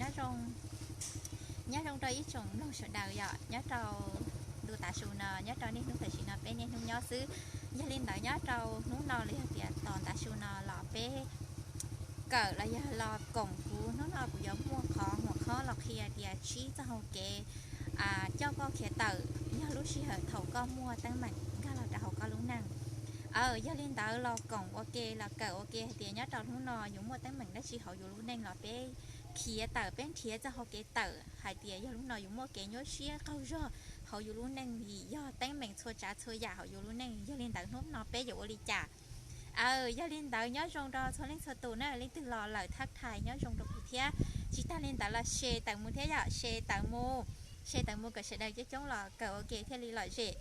Nyob zoo, nyob zoo rau ib tsoom mloog sawv daws yom, nyob rau ntu tav su no, nyob rau niaj hnub tam sim no peb niaj hnub nyob xwb. Yog li ntawd nyob rau hnub no los yog tias tos tav su no los peb kawm los yog los koom kuv, hnub no kuv yuav muaj qhov muam khob los qhia tias tsib txoj hau kev coj koj khiav tawm yog lub sij hawm thaum koj muaj teeb meem nkag los rau hauv koj lub neej. Aw, yog li ntawd los koom ua ke los kawm ua ke hais tias nyob rau hnub no yuav muaj teeb meem dab tsi hauv yus lub neej los peb khiav tawm, peb nrhiav txoj hau kev tawm hais tias yog hnub no yuav muaj kev nyuaj siab qaug zog hauv yus lub neej vim yog teeb meem txhua tsav txhua yam hauv yus lub neej, yog li ntawd hnub no peb yuav ua li cas. Aw, yog li ntawd nyob zoo rau txhua leej txhua tus na, leej twg los lawm thab thais nyob zoo rau kuv thiab. Tsis tas li ntawd los share tawm mus thiab yom, share tawm mus, share tawm mus kom sawv daws coob coob los kawm ua ke thiaj li lom zem.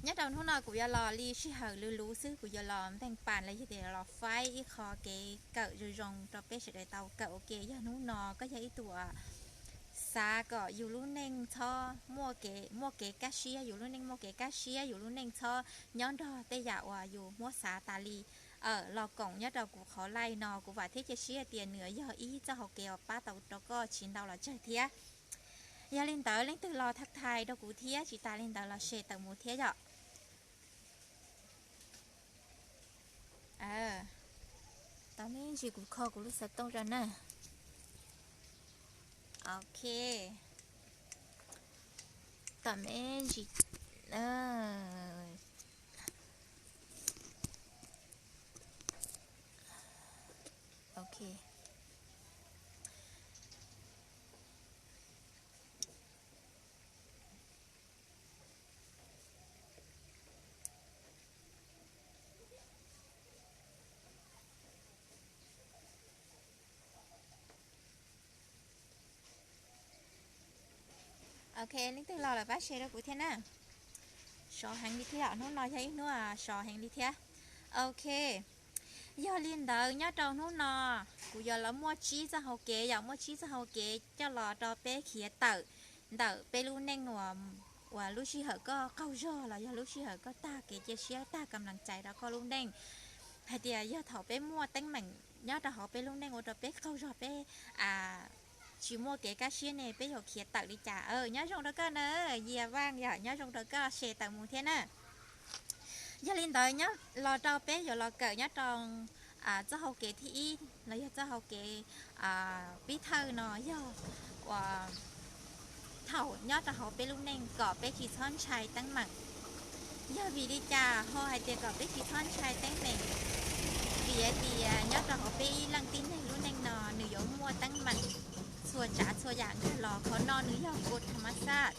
Nyob rau hnub no kuv yuav los li sij hawm luv luv xwb, kuv yuav los npeej pas los yog tias los faib ib qho kev kawm zoo zoo rau peb sawv daws tau kawm ua ke. Yog hnub no koj yog ib tug xav kom yus lub neej txhob muaj kev, muaj kev kaj siab, yus lub neej muaj kev kaj siab, yus lub neej txhob nyob nrog tej yam uas yus muab xav tas li, los koom nyob rau kuv qhov live no, kuv vam thiab cia siab tias nws yog ib txoj hau kev uas pab tau rau koj tsis ntau los tsawg thiab. Yog li ntawd leej twg los thab thais rau kuv thiab, tsis tas li ntawd los share tawm mus thiab yom. Tom me ntsis kuv kho kuv lub xov tooj rau na. Ok. Tom me ntsis. Ok. Ok, leej twg los lawm pab share rau kuv thiab na. Sov heev li thiab, hnub no yog ib hnub sov heev li thiab. Ok, yog li ntawd nyob rau hnub no kuv yuav los muaj tsib txoj hau kev, yog muaj tsib txoj hau kev coj los rau peb khiav tawm ntawm peb lub neej uas lub sij hawm koj qaug zog los yog lub sij hawm koj tag kev cia siab, tag kam lam cais rau koj lub neej. Hais tias yog thaum peb muaj teeb meem nyob rau hauv peb lub neej ua rau peb qaug zog, peb tsis muaj kev kaj siab ne, peb yuav khiav tawm li cas. Nyob zoo rau koj na, Yia Vaj yom, nyob zoo rau koj, share tawm mus thiab na. Yog li ntawd nyob los rau peb yuav los kawm nyob rau txoj hau kev thib ib los yog txoj hau kev pib thawj no yog uas thaum nyob rau hauv peb lub neej kom peb tsis txhob ntshai teeb meem. Yog vim li cas ho hais tias kom peb tsis txhob ntshai teeb meem? Vim hais tias nyob rau hauv peb ib leej tib neeg lub neej no nws yuav muaj teeb meem txhua tsav txhua yam nkag los, qhov no nws yog kua tha ma xaj.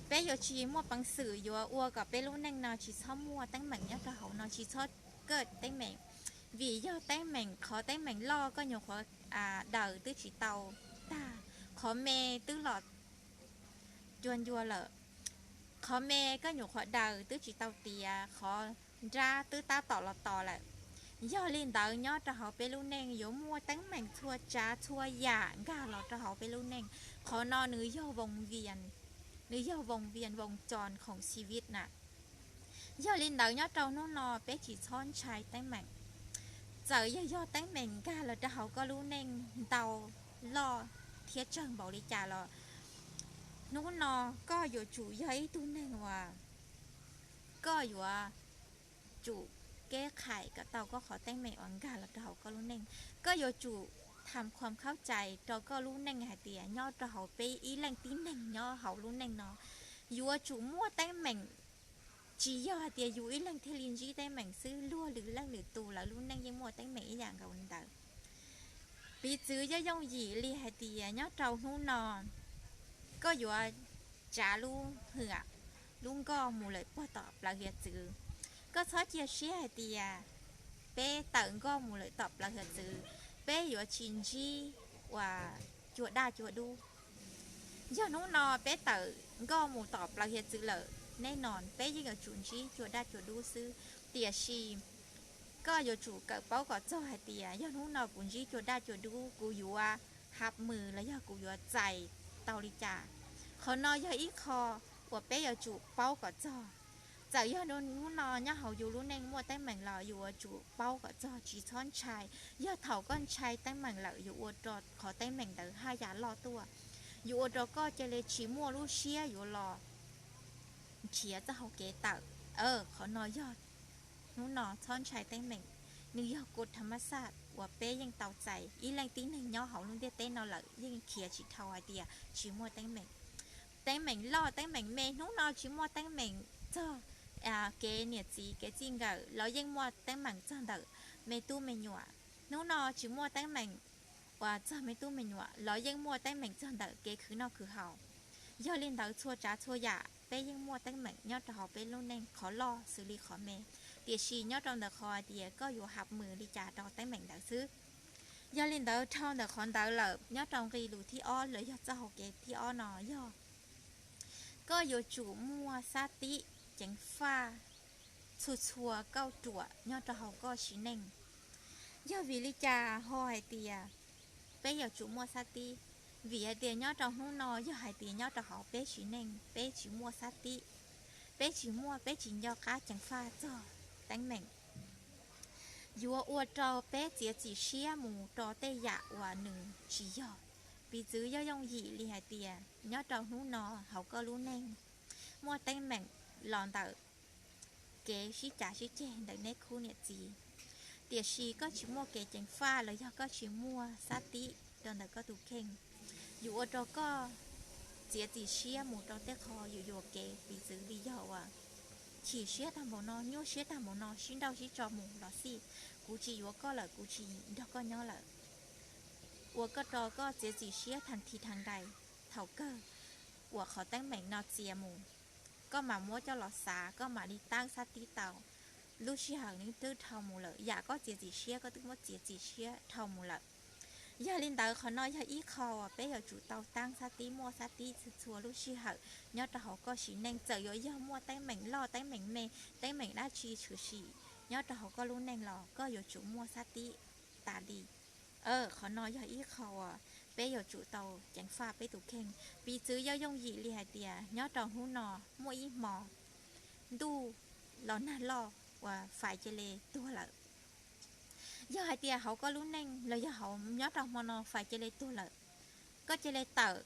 Peb yuav tsis muaj peev xwm yuav ua kom peb lub neej no tsis txhob muaj teeb meem nyob rau hauv no, tsis txhob kaj teeb meem. Vim yog teeb meem, qhov teeb meem loj koj nyuam qhuav daws twb tsis tau tag, qhov me twb los cua ncua lawm. Qhov me koj nyuam qhuav daws twb tsis tau tiav, qhov nrab twb tab tom los tos lawm. Yog li ntawd nyob rau hauv peb lub neej yuav muaj teeb meem txhua tsav txhua yam nkag los rau hauv peb lub neej. Qhov no nws yog voo vias, nws yog voo vias voo cos khoom xi vij na. Yog li ntawd nyob rau hnub no peb tsis txhob ntshai teeb meem. Txawm yog yog teeb meem nkag los rau hauv koj lub neej ntau, loj thiab tsawg npaum li cas los, hnub no koj yuav tsum yog ib tug neeg uas koj yuav tsum keb khais kom tau koj qhov teeb meem uas nkag los rau hauv koj lub neej. Koj yuav tsum tham khuam khaub cai rau koj lub neej hais tias nyob rau hauv peb ib leej tib neeg nyob hauv lub neej no yuav tsum muaj teeb meem. Tsis yog hais tias yus ib leeg thiaj li ntsib teeb meem xwb, luag lwm leej lwm tus lawv lub neej yeej muaj teeb meem ib yam nkaus li ntawd. Piv txwv yooj yooj yim li hais tias nyob rau hnub no koj yuav tsav lub hwm, lub nkoj mus lawm puag tom plawv hiav txwv. Koj txhob cia siab hais tias peb tawm nkoj mus lawm tom plawv hiav txwv, peb yuav tsis ntsib uas cua daj cua dub. Yog hnub no peb tawm nkoj mus tom plawv hiav txwv lawm, nej no peb yeej yuav tsum ntsib cua daj cua dub xwb. Tiam sis koj yuav tsum kawm paub kom txog hais tias yog hnub no kuv ntsib cua daj cua dub, kuv yuav hab mws los yog kuv yuav txais tau li cas. Qhov no yog ib qho uas peb yuav tsum paub kom txog. Txawm yog hnub no nyob hauv yus lub neej muaj teeb meem los yus yuav tsum paub kom txog tsis txhob ntshai. Yog thaum koj ntshai teeb meem lawm yuav ua rau qhov teeb meem ntawd haj yam loj tuaj, yuav ua rau koj cia li tsis muaj lub siab yuav los nrhiav txoj hau kev tawm. Qhov no yog hnub no txhob ntshai teeb meem, nws yog kod tha ma xaj uas peb yeej tau txais ib leej tib neeg nyob hauv lub ntiaj teb no lawm yeej khiav tsis dhau hais tias tsis muaj teeb meem. Teeb meem loj teeb meem me, hnub no tsis muaj teeb meem txog kev niam txiv kev txij nkawm los yeej muaj teeb meem txog ntawm me tub me nyuam. Hnub no tsis muaj teeb meem uas txog me tub me nyuam los yeej muaj teeb meem txog ntawm kev khwv noj khwv haus. Yog li ntawd txhua tsav txhua yam peb yeej muaj teeb meem nyob rau hauv peb lub neej, qhov loj xws li qhov me. Tiam sis nyob rau ntawm qhov hais tias koj yuav hab mws li cas rau teeb meem ntawd xwb. Yog li ntawd dhau ntawm qhov ntawd lawm nyob rau nqe lus thib ob los yog txoj hau kev thib ob no yog koj yuav tsum muaj xab tib ceev faj txhua txhua kauj ruam nyob rau hauv koj sim neej. Yog vim li cas ho hais tias peb yuav tsum muaj xab tib? Vim hais tias nyob rau hnub no yog hais tias nyob rau hauv peb sim neej peb tsis muaj xab tib, peb tsis muaj, peb tsis nco qab ceev faj txog teeb meem, yuav ua rau peb txiav txim siab mus rau tej yam uas nws tsis yog. Piv txwv yooj yooj yim li hais tias nyob rau hnub no hauv koj lub neej muaj teeb meem los ntawm kev sib cav sib ceg ntawm neb khub niam txiv, tiam sis koj tsis muaj kev ceev faj los yog koj tsis muaj xab tib rau ntawm koj tus kheej, yuav ua rau koj txiav txim siab mus rau tej qho yuam yuam kev. Piv txwv li yog uas chim siab tag npaum no, nyuaj siab tag npaum no, sib nrauj sib tso mus los xij, kuv tsis yuav koj lawm, kuv tsis nrog koj nyob lawm, ua koj rau koj txiav txim siab thas thi thas dais. Thaum kawg uas qhov teeb meem no txias mus, koj mam muab coj los xav, koj mam li taab xab tib tau. Lub sij hawm nws twb dhau mus lawm, yam koj txiav txim siab koj twb muab txiav txim siab dhau mus lawm. Yog li ntawd qhov no yog ib qho uas peb yuav tsum tau taab xab tib, muaj xab tib txhua txhua lub sij hawm nyob rau hauv koj sim neej. Txawm yuav yog muaj teeb meem loj teeb meem me, teeb meem dab tsi tshwm sim nyob rau hauv koj lub neej los koj yuav tsum muaj xab tib tas li. Qhov no yog ib qho uas peb yuav tsum tau ceev faj peb tus kheej. Piv txwv yooj yooj yim li hais tias nyob rau hnub no muaj ib hmo ntuj los nag loj uas fais cia li tuag lawm. Yog hais tias hauv koj lub neej los yog hauv nyob rau hmo no fais cia li tuag lawm, koj cia li tawm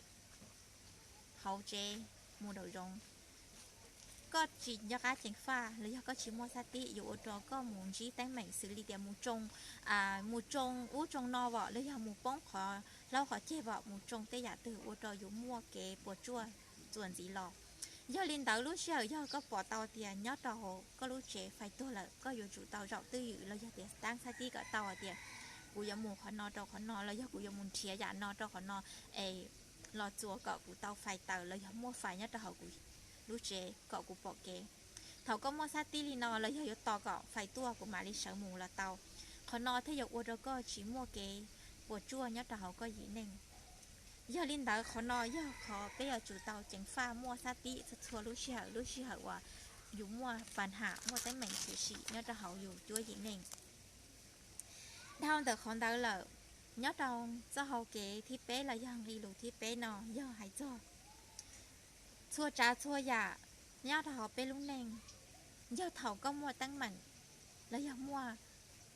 hauv tsev mus nraum zoov, koj tsis nco qab ceev faj los yog koj tsis muaj xab tib, yuav ua rau koj mus ntsib teeb meem xws li tias mus tsoo, mus tsoo ub tsoo no vom los yog mus poob qhov hlaub qhov ceg vom, mus tsoo tej yam twg ua rau yus muaj kev puas tsuaj txuas ntxiv los. Yog li ntawd lub sij hawm yog koj pom tau tias nyob rau hauv koj lub tsev fais tuag lawm, koj yuav tsum tau zaum twj ywm los yog tias taab xab tib kom tau hais tias kuv yuav mus qhov no rau qhov no los yog kuv yuav mus nrhiav yam no rau qhov no es los txuas kom kuv tau fais taws los yog muaj fais nyob rau hauv kuv lub tsev kom kuv pom kev. Thaum koj muaj xab tib li no los yog yuav tos kom fais tuaj kuv mam li sawv mus los tau. Qhov no thiaj yuav ua rau koj tsis muaj kev puas tsuaj nyob rau hauv koj yim neej. Yog li ntawd qhov no yog qhov peb yuav tsum tau ceev faj muaj xab tib txhua txhua lub sij hawm, lub sij hawm uas yus muaj pas ham muaj teeb meem tshwm sim nyob rau hauv yus cuab yim neej. Dhau ntawm qhov ntawd lawm, nyob rau txoj hau kev thib peb los yog nqe lus thib peb no yog hais txog txhua tsav txhua yam nyob rau hauv peb lub neej. Yog thaum koj muaj teeb meem los yog muaj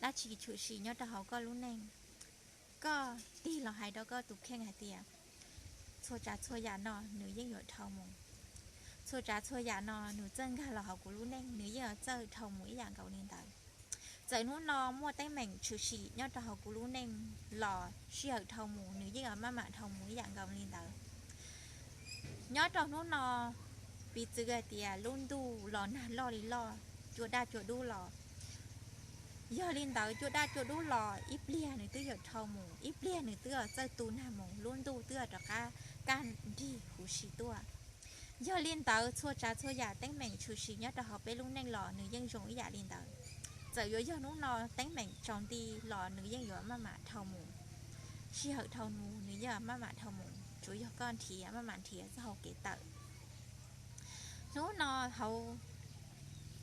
dab tsi tshwm sim nyob rau hauv koj lub neej, koj tig los hais rau koj tus kheej hais tias txhua tsav txhua yam no nws yeej yuav dhau mus. Txhua tsav txhua yam no nws txawj nkag los hauv kuv lub neej nws yeej yuav txawj dhau mus ib yam nkaus li ntawd. Txawm hnub no muaj teeb meem tshwm sim nyob rau hauv kuv lub neej los sij hawm dhau mus nws yeej yuav maj mam dhau mus ib yam nkaus li ntawd. Nyob rau hnub no, piv txwv hais tias lub ntuj los nag loj li loj, cua daj cua dub los. Yog li ntawd cua daj cua dub los ib pliag nws twb yuav dhau mus, ib pliag nws twb yuav txawj tu nag mus, lub ntuj twb yuav rov qab kaj nrig huv si tuaj. Yog li ntawd txhua tsav txhua yam teeb meem tshwm sim nyob rau hauv peb lub neej los nws yeej zoo ib yam li ntawd. Txawm yuav yog hnub no teeb meem tsaus nti los nws yeej yuav maj mam dhau mus. Sij hawm dhau mus nws yeej maj mam dhau mus, tsuav yog koj nrhiav maj mam nrhiav txoj hau kev tawm. Hnub no hauv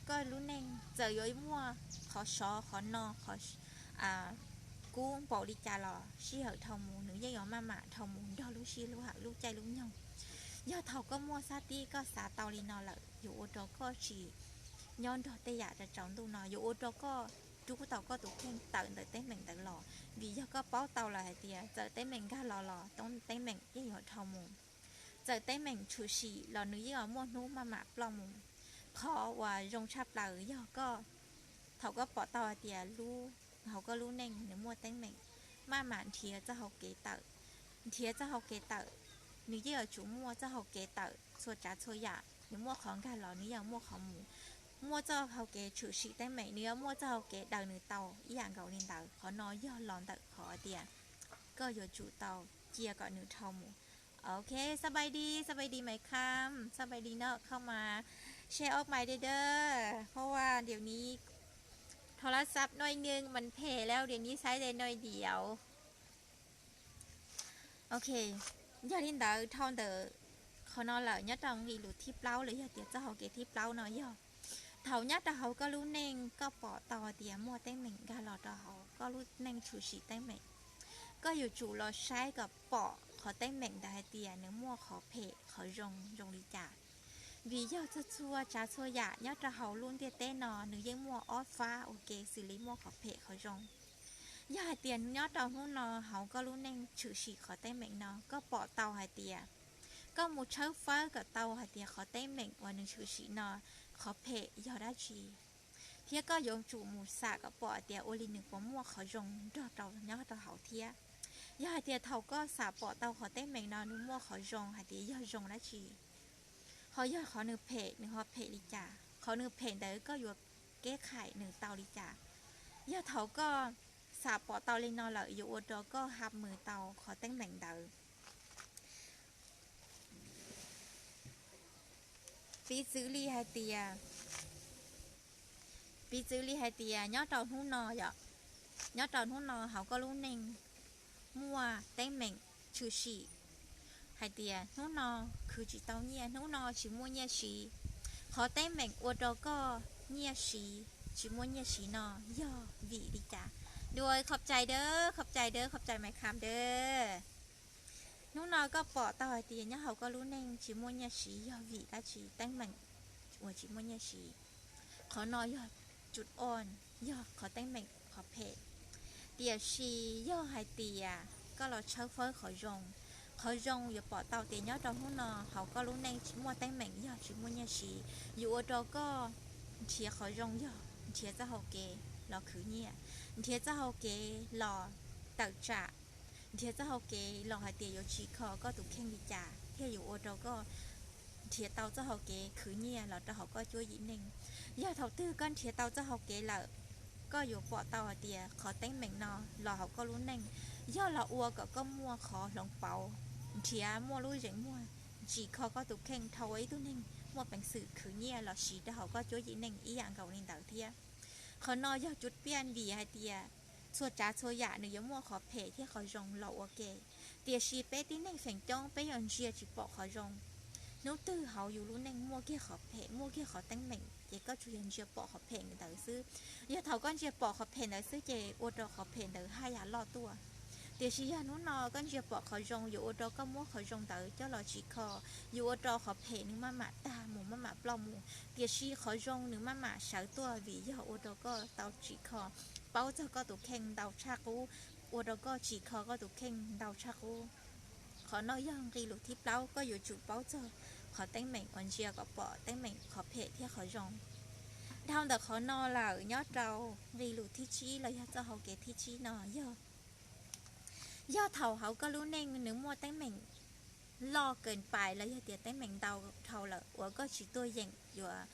koj lub neej txawm yuav muaj qhov sov qhov no qhov kub npaum li cas los sij hawm dhau mus nws yeej yuav maj mam dhau mus nrog lub sij lub hawm lub caij lub nyoog. Yog thaum koj muaj xab tib koj xav tau li no lawm yuav ua rau koj tsis nyob nrog tej yam tsaus ntuj no yuav ua rau koj rub tau koj tus kheej tawm ntawm teeb meem ntawd los. Vim yog koj paub tau lawm hais tias txawm teeb meem nkag los los teeb meem yeej yuav dhau mus. Txawm teeb meem tshwm sim los nws yeej muaj hnub maj mam ploj mus. Qhov uas zoo tshaj plaws yog koj, thaum koj pom tau hais tias hauv koj lub neej nws muaj teeb meem, maj mam nrhiav txoj hau kev tawm. Nrhiav txoj hau kev tawm, nws yeej yuav tsum muaj txoj hau kev tawm txhua tsav txhua yam. Nws muaj qhov nkag los nws yeej muaj qhov mus. Muaj txoj hau kev tshwm sim teeb meem, nws yuav muaj txoj hau kev daws nws tau ib yam nkaus li ntawd. Qhov no yog los ntawm qhov tias koj yuav tsum tau cia kom nws dhau mus. Ok, สบายดี, สบายดีไหมครับ, สบายดีเนาะ, เข้ามาแชร์ออกไปเด้อ, เพราะว่าเดี๋ยวนี้โทรศัพท์หน่อยนึงมันแผ่แล้ว, เดี๋ยวนี้ใช้ได้หน่อยเดียว. Ok, yog li ntawd dhau ntawm qhov no lawm, nyob rau nqe lus thib plaub los yog tias txoj hau kev thib plaub no yog, thaum nyob rau hauv koj lub neej koj pom tau hais tias muaj teeb meem nkag los rau hauv koj lub neej tshwm sim teeb meem, koj yuav tsum los saib kom pom qhov teeb meem ntawd hais tias nws muaj qhov phem qhov zoo zoo li cas. Vim yog txhua txhua tsav txhua yam nyob rau hauv lub ntiaj teb no nws yeej muaj ob fab ua ke xws li muaj qhov phem qhov zoo. Yog hais tias nyob rau hnub no hauv koj lub neej tshwm sim qhov teeb meem no, koj pom tau hais tias koj mus tshawb fawb kom tau hais tias qhov teeb meem uas nws tshwm sim no qhov phem yog dab tsi, thiab koj yuav tsum mus xam kom pom hais tias ua li nws puas muaj qhov zoo nrog rau nyob rau hauv thiab. Yog hais tias thaum koj xam pom tau qhov teeb meem no nws muaj qhov zoo hais tias yog zoo dab tsi, ho yog qhov nws phem nws ho phem li cas, qhov nws phem ntawd koj yuav keb khais nws tau li cas. Yog thaum koj xam pom tau li no lawm yuav ua rau koj hab mus tau qhov teeb meem ntawd. Piv txwv li hais tias, piv txwv li hais tias nyob rau hnub no yom, nyob rau hnub no hauv koj lub neej muaj teeb meem tshwm sim hais tias hnub no khwv tsis tau nyiaj, hnub no tsis muaj nyiaj siv. Qhov teeb meem ua rau koj nyiaj siv, tsis muaj nyiaj siv no yog vim li cas? Dua, khov cai dawb, khov cai dawb, khov cai Maiv Kham dawb. Hnub no koj pom tau hais tias nyob hauv koj lub neej tsis muaj nyiaj siv yog vim dab tsi teeb meem uas tsis muaj nyiaj siv? Qhov no yog tsum o, yog qhov teeb meem qhov phem. Tiam sis yog hais tias koj los tshawb fawb qhov zoo, qhov zoo yuav pom tau tias nyob rau hnub no hauv koj lub neej tsis muaj teeb meem yog tsis muaj nyiaj siv, yuav ua rau koj nrhiav qhov zoo yog nrhiav txoj hau kev los khwv nyiaj, nrhiav txoj hau kev los tawm tsam, nrhiav txoj hau kev los hais tias yuav tsim kho koj tus kheej li cas thiaj yuav ua rau koj nrhiav tau txoj hau kev khwv nyiaj los rau hauv koj cuab yim neej. Yog thaum twg koj nrhiav tau txoj hau kev lawm, koj yuav pom tau hais tias qhov teeb meem no los hauv koj lub neej yog los ua kom koj muaj qhov hloov pauv, nrhiav muaj lub zeem muag tsim kho koj tus kheej dhau ua ib tug neeg muaj peev xwm khwv nyiaj los siv rau hauv koj cuab yim neej ib yam nkaus li ntawd thiab. Qhov no yog tsum piaj vim hais tias txhua tsav txhua yam nws yuav muaj qhov phem thiab qhov zoo los ua ke. Tiam sis peb tib neeg feem coob peb yuav ntsia tsis pom qhov zoo. Hnub twg hauv yus lub neej muaj kiag qhov phem, muaj kiag qhov teeb meem, ces koj tsuas yog ntsia pom qhov phem ntawd xwb. Yog thaum koj ntsia pom qhov phem ntawd xwb ces ua rau qhov phem ntawd haj yam loj tuaj. Tiam sis yog hnub no koj ntsia pom qhov zoo yuav ua rau koj muab qhov zoo ntawd coj los tsim kho, yuav ua rau qhov phem nws maj mam tag mus maj mam ploj mus. Tiam sis qhov zoo nws maj mam sawv tuaj vim yog ua rau koj tau tsim kho, paub txog koj tus kheej ntau tshaj qub, ua rau koj tsim kho koj tus kheej ntau tshaj qub. Qhov no yog nqe lus thib plaub, koj yuav tsum paub txog qhov teeb meem uas ntsia kom pom teeb meem qhov phem thiab qhov zoo. Dhau ntawm qhov no lawm nyob rau nqe lus thib tsib los yog txoj hau kev thib tsib no yog, yog thaum hauv koj lub neej nws muaj teeb meem loj kees pais los yog tias teeb meem ntau dhau lawm uas koj tsis tuaj yeem yuav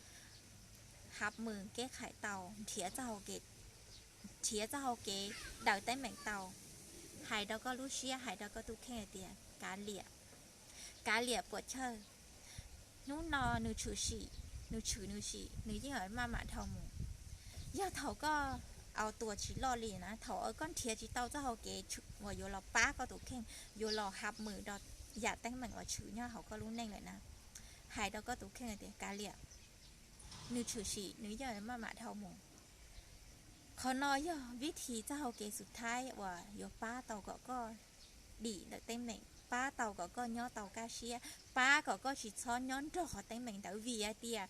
hab mus keb khais tau, nrhiav txoj hau kev, nrhiav txoj hau kev daws teeb meem tau, hais rau koj lub siab, hais rau koj tus kheej hais tias kav liam, kav liam puas chawj. Hnub no nws tshwm sim, nws tshwm nws sim, nws yeej maj mam dhau mus. Yog thaum koj au tuas tsis loj li na, thaum koj nrhiav tsis tau txoj hau kev uas yuav los pab koj tus kheej, yuav los hab mus rau yam teeb meem uas tshwm nyob hauv koj lub neej lawm na, hais rau koj tus kheej tias kav liam, nws tshwm sim nws yeej maj mam dhau mus. Qhov no yog vib thi txoj hau kev xub thaib uas yuav pab tau kom koj dim ntawm teeb meem, pab tau kom koj nyob tau kaj siab, pab kom koj tsis txhob nyob nrog qhov teeb meem ntawd vim hais tias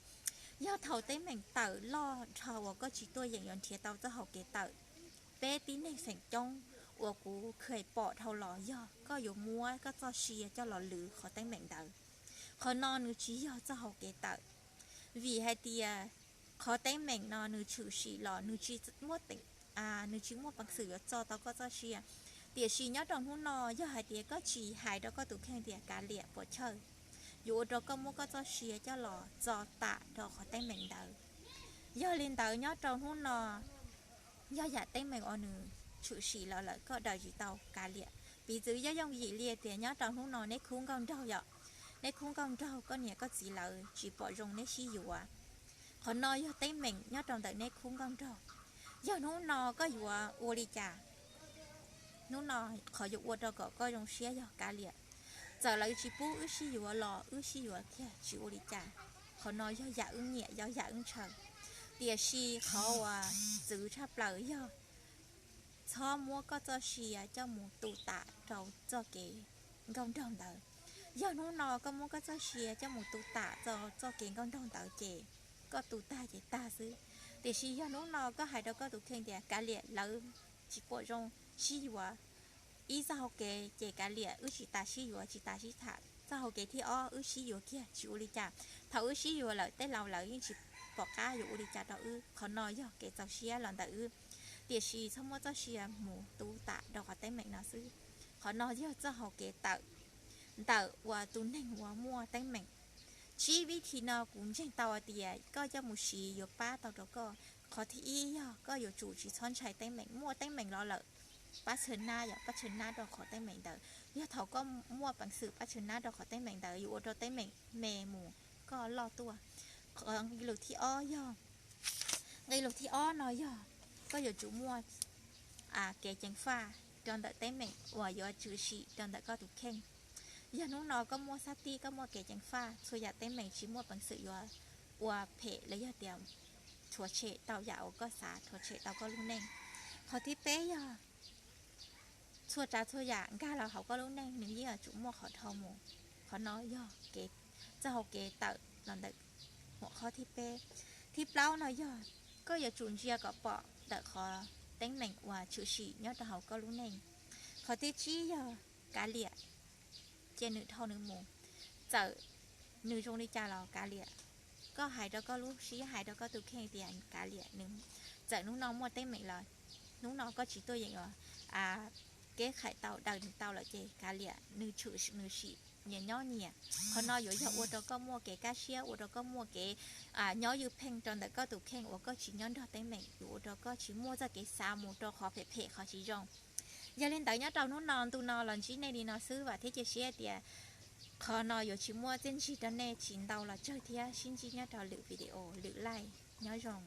Yog thaum teeb meem tawm loj dhau uas koj tsis tuaj yeem yuav nrhiav tau txoj hau kev tawm. Peb tib neeg xeem coob uas kuv kheev pom dhau los yog koj yuav muab koj txoj sia coj los lwv qhov teeb meem ntawd. Qhov no nws tsis yog txoj hau kev tawm, vim hais tias qhov teeb meem no nws tshwm sim los nws tsis muaj, nws tsis muaj peev xwm yuav txo tau koj txoj sia. Tiam sis nyob rau hnub no yog hais tias koj tsis hais rau koj tus kheej tias kav liam puas chawj, yuav ua rau koj muab koj txoj sia coj los txo tam rau qhov teeb meem ntawd. Yog li ntawd nyob rau hnub no yog yam teeb meem uas nws tshwm sim los lawm koj daws tsis tau kav liam. Piv txwv yooj yim li tias nyob rau hnub no neb khub nkauj nraug yom, neb khub nkauj nraug koj niam koj txiv lawv tsis pom zoo neb sib yuav. Qhov no yog teeb meem nyob rau ntawm neb khub nkauj nraug. Yog hnub no koj yuav ua li cas? Hnub no qhov yuav ua rau kom koj zoo siab yog kav liam. Txawm lawv tsis pub wb sib yuav los wb sib yuav kiag tsis ua li cas. Qhov no yog yam wb nyiam, yog yam wb ntshaw. Tiam sis qhov uas txwv tshaj plaws yog txhob muab koj txoj sia coj mus tu tam rau txoj kev nkauj nraug ntawd. Yog hnub no koj muab koj txoj sia coj mus tu tam rau txoj kev nkauj nraug ntawd ces koj tu tag ces tag xwb. Tiam sis yog hnub no koj hais rau koj tus kheej tias kav liam lawv tsis pom zoo sib yuav ib txoj hau kev ces kav liam wb tsis tas sib yuav tsis tas sib tham. Txoj hau kev thib ob wb sib yuav kiag tsis ua li cas. Thaum wb sib yuav lawm tej laus lawv yeej tsis pom qab yuav ua li cas rau wb. Qhov no yog kev txaus siab los ntawm wb. Tiam sis txhob muab txoj sia mus tu tam rau qhov teeb meem no xwb. Qhov no yog txoj hau kev tawm ntawm uas tus neeg uas muaj teeb meem. Tsib vib thi no kuv ntseeg tau hais tias koj coj mus siv yuav pab tau rau koj. Qhov thib ib yog koj yuav tsum tsis txhob ntshai teeb meem, muaj teeb meem los lawm pab tshawb nab, yog pab tshawb nab rau qhov teeb meem ntawd. Yog thaum koj muaj peev xwm pab tshawb nab rau qhov teeb meem ntawd yuav ua rau teeb meem me mus koj loj tuaj. Qhov nqe lus thib ob yog, nqe lus thib ob no yog koj yuav tsum muaj kev ceev faj rau ntawm teeb meem uas yuav tshwm sim rau ntawm koj tus kheej. Yog hnub no koj muaj xab tib, koj muaj kev ceev faj, txhua yam teeb meem tsis muaj peev xwm yuav ua phem los yog tias rhuav tshem tau yam uas koj xav rhuav tshem tau koj lub neej. Qhov thib peb yog txhua tsav txhua yam nkag los hauv koj lub neej nws yeej yuav tsum muaj qhov dhau mus. Qhov no yog txoj hau kev tawm los ntawm hom qhov thib peb. Thib plaub no yog koj yuav tsum ntsia kom pom ntawm qhov teeb meem uas tshwm sim nyob rau hauv koj lub neej. Qhov thib tsib yog kav liam, cia nws dhau nws mus. Txawm nws zoo li cas los kav liam. Koj hais rau koj lub siab, hais rau koj tus kheej tias kav liam, txawm hnub no muaj teeb meem los hnub no koj tsis tuaj yeem yuav keb qhais tau daws nws tau lawm ces kav liam, nws tshwm nws sim, nyias nyob nyias. Qhov no yuav yog ua rau koj muaj kev kaj siab, ua rau koj muaj kev nyob ywj pheej rau ntawm koj tus kheej uas koj tsis nyob nrog teeb meem, yuav ua rau koj tsis muaj txoj kev xav mus rau qhov phem phem qhov tsis zoo. Yog li ntawd nyob rau hnub no ntu no los ntsib nej li no xwb, vam thiab cia siab tias qhov no yuav tsis muaj txiaj ntsig rau nej tsis ntau los tsawg thiab. Sib ntsib nyob rau lwm video lwm laij, nyob zoo.